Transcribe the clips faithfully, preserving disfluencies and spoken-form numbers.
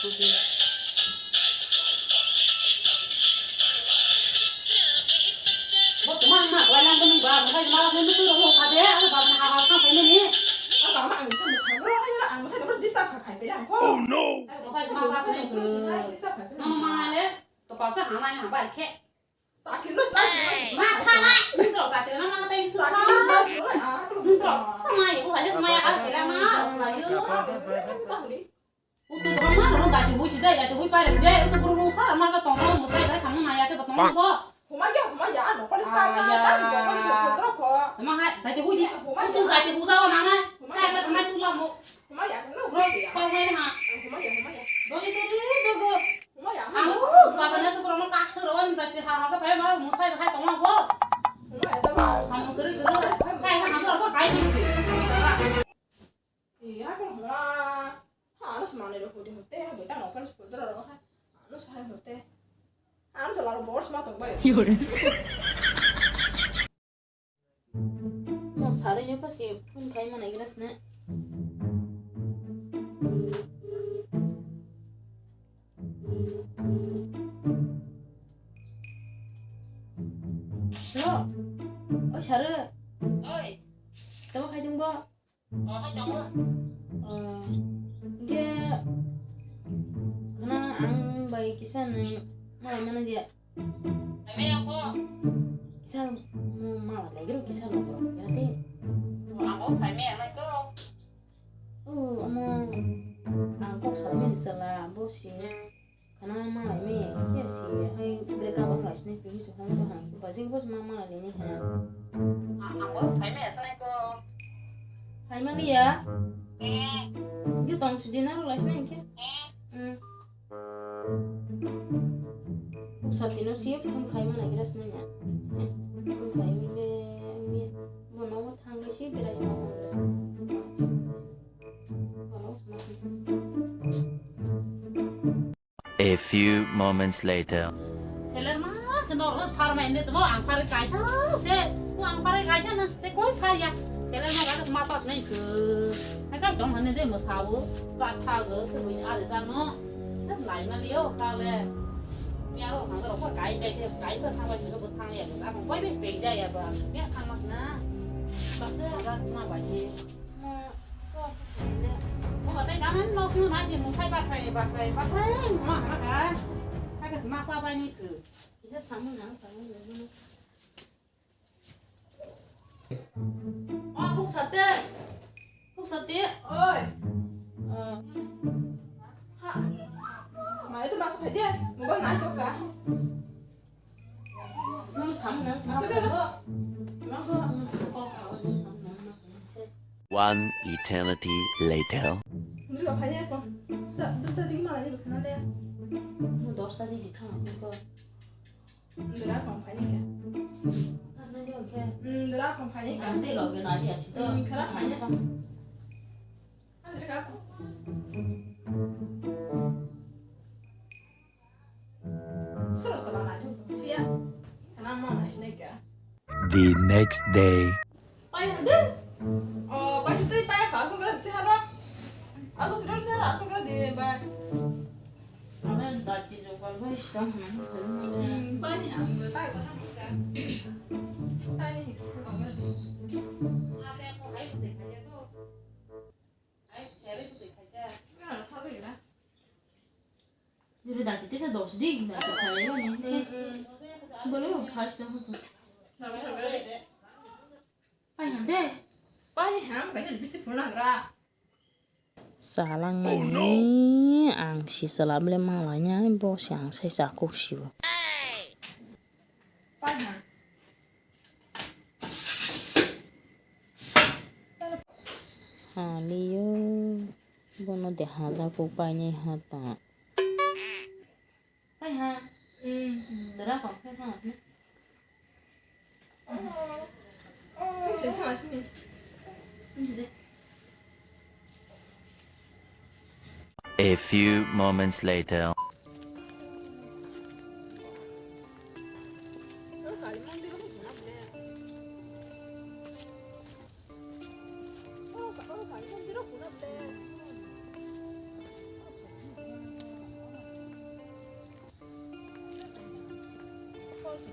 Bo tuma ma kwlai nang nung ba, nang ma nung tu ro ka de, aro ba na ha ha ka pe ni. Aro ba ma ang sa mo sa ro, ang sa ro di sa ka kai pe lang ko. Oh no. Aro ba ma ba sa ni ko. Mama ma le, ko pa sa ha ma ha ba ke. Sakit lu, sakit lu. Ma thalai, nung tro sakit na ma tai su sa. Sakit lu, sakit lu. Nung tro sama ya ko hale sama ya ka sela ma. Ayo. Utu tro ma ro dati hui sidai, dati hui pare sidai, utu buru ru sa ma ka tong mo sai ka sama ma ya ke tong mo. Huma ya, huma ya, ano pare sa ma, dati ko pare sa ko tro ko. Ma hai, dati hui di. Utu dati hui sa ma na. Huma ya, huma tu la mo. Huma ya, no. Ro, pa ngai ha. Huma ya, huma ya. Doli doli dogo. Alo, baba na tu kono kak sero an bati ha ha ka pai ma musai bahai tong ko. Amo kiri kiri. Kai na ha ko kai ni. Iya kan hora. Ha, ano semana lo hodi hote, ha, beta no kan sekolah ro ha. Ano sahai hote. Ano selalu bos ma tong bai. Mo sari ni pasi phone khai mana igra sne. Hello. Oi sari. Oi. Tamo khai dong bo. Oh, hai tongo. Oh, hingke khana ang bai kisa nwng malai mano dia. Hai maya ko. Kisa mo malai lai gro kisa lo bro. Yate. Oh, ang ko hai maya mai ko. Oh, amo ang kok salai mani sala bo si. Khana malai me, khe si, hai break up wng lai sini, pini si hong to hai, bajik bos ma malai ni ha. Ang bo phai me asai ko. Phai ma liya? Eh. Ge tong si dinner lai sini khe. Eh. Hmm. Uk sa tino si phone khai ma nai gra sini ya. Phone khai me, me, bo no thang si berai si ma. Hello, ma. A few moments later. Seler ma, ke nor os phar ma inde tamo ang phar kaisa se, ku ang phar kaisa na, te koi phar ya. Seler ma ga ma pas nai ke. Ai ka dong hane de mo sao, ka tha ge, se bui are da no. Das lai ma lio ka le. Ya ro ka ro ko kai kai kai ka tha ba se ko tha ya, ka ko koi be pe ja ya ba. Ya tha mas na. Ba se ga ma ba se. Mo, to, to, to, mo, tai kanan nok sing nai di, mo sai bathrai, bathrai, bathrai, mo, ma, ma, ka. Ka, ka, ma sa bai ni ku. Ida samu na, samu na, mo. Oh, kuk sate. Kuk sate. Oi. Oh. Ha. Ma, itu masuk aja. Mo ba nai to ka. One eternity later. The next day. Pai hande. Oh, pai hande, pai kha, asok gra dise haba. Asok gra dise haba, asok gra di, bai. Pai ni ang bai kha. Pai ni. Dili dati tesa dos din, dati kaya ni. Bolo phas na hutu. Pai hande. Pai ham, pai bisi phone nagra. Salang mani ang si salam le malanya bo si ang sai sa kok sibo. Haliyo, bono de hajago painai ha ta. Pai ha. Dara kok khe thangasini. A few moments later.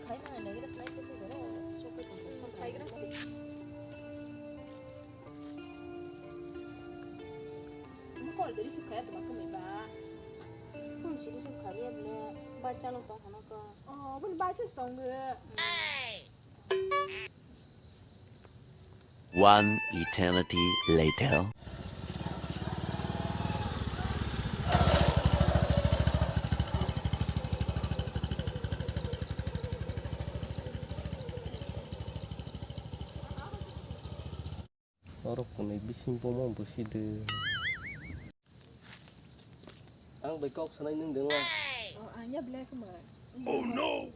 Khai na nai gra snai ko ni boro, so ko ko so khai gra snai. Mo call dari su khai ta ko me ba. Phone siri su khai ya ble, ba chalo tong hano ko. Oh, bun ba chalo tong ge. One eternity later. Oro kunui bising bomo bwswi de. Ang bai kok sanai nwng de wng. Oh, ang ya black ma. Oh no.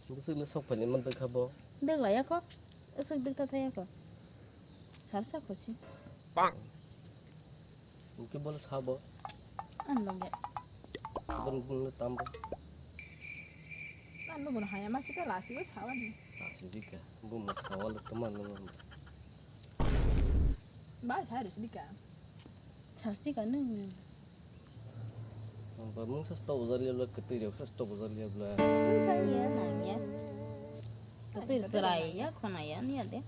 Bwswk le sok paini man tongkha bo. Dwk laiya kho. Aswk dwk ta thaiya kho. Sar sa kho si. Hwnkhe bono sabo. Ang nugya. Bono bumno tambo. Ang nugno haya masika lasi o sawani. Lasi dika. Bumno sawalo toma nugno. Ba sari sidika. Sasti ka nung. Ba mung sa sto ujar liya bla, ketui rok sa sto ujar liya bla. Mung sa liya nang ya. Ketui serai ya khona ya niya de.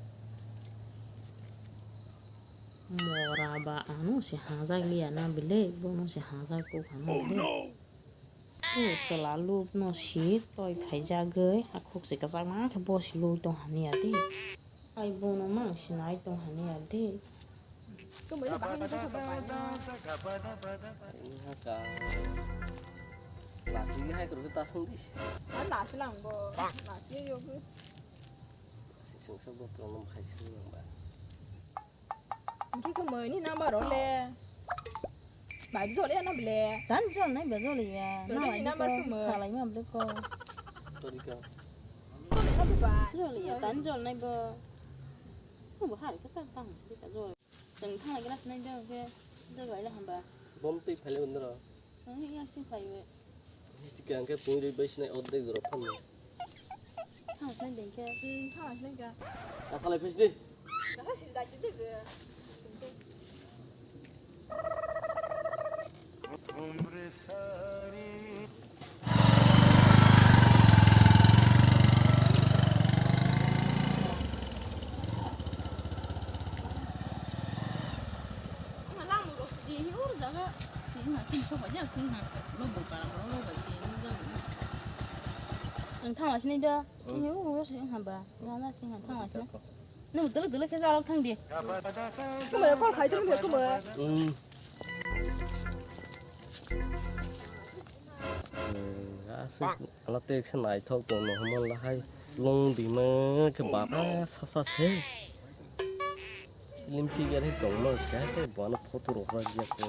Mora ba ano se hajak liya na bile, bono se hajak ko khana bile. O sela lubno si toi khaijagwi hakhuk se kwchangma khe bosi lui tong haniya de. Ai bono mang sinai tong haniya de. Tumbai bahai ni kha bai. Ini haka. Lasi ni hai kuru ta sung di. An lasi lang bo. Lasi yo bu. Lasi sung sa bo tong nom khai sung lang ba. Hingke khe mui ni number rw le. Bai jol ya na ble. Dan jol nai ba jol ya. Jol nai number khe mui. Salai ma ble ko. Sorry ka. Jol ya dan jol nai ba. Bo hari ka sa tang si ka jol. Seng thang lagi nas nai jol ke. Jol bai la hamba. Bom twi phale undro. Seng ya si phai we. Hingke ang khe pungri bai sinai ordek jora phan. Thang sinai dengke. Hmm, thang sinai ka. Kasalai phis di. Kasalai sin dai di be. Malang rok di ur jaga. Sing ha, sing sok aja, sing ha. Lo bo para lo lo ba sing lo jaga. Ang thang sinai da. Ini ur sing ha ba. Nana sing ha thang sinai. Nung dulu dulu ke jalok thang di. Kumar call khai thang di kumar. Hmm. Aswk ala tek se naithok tongno hwnma lahai long bima khe bana sasa se. Limpi gari tongno se hai khe bono photo rok rwjak ya ko.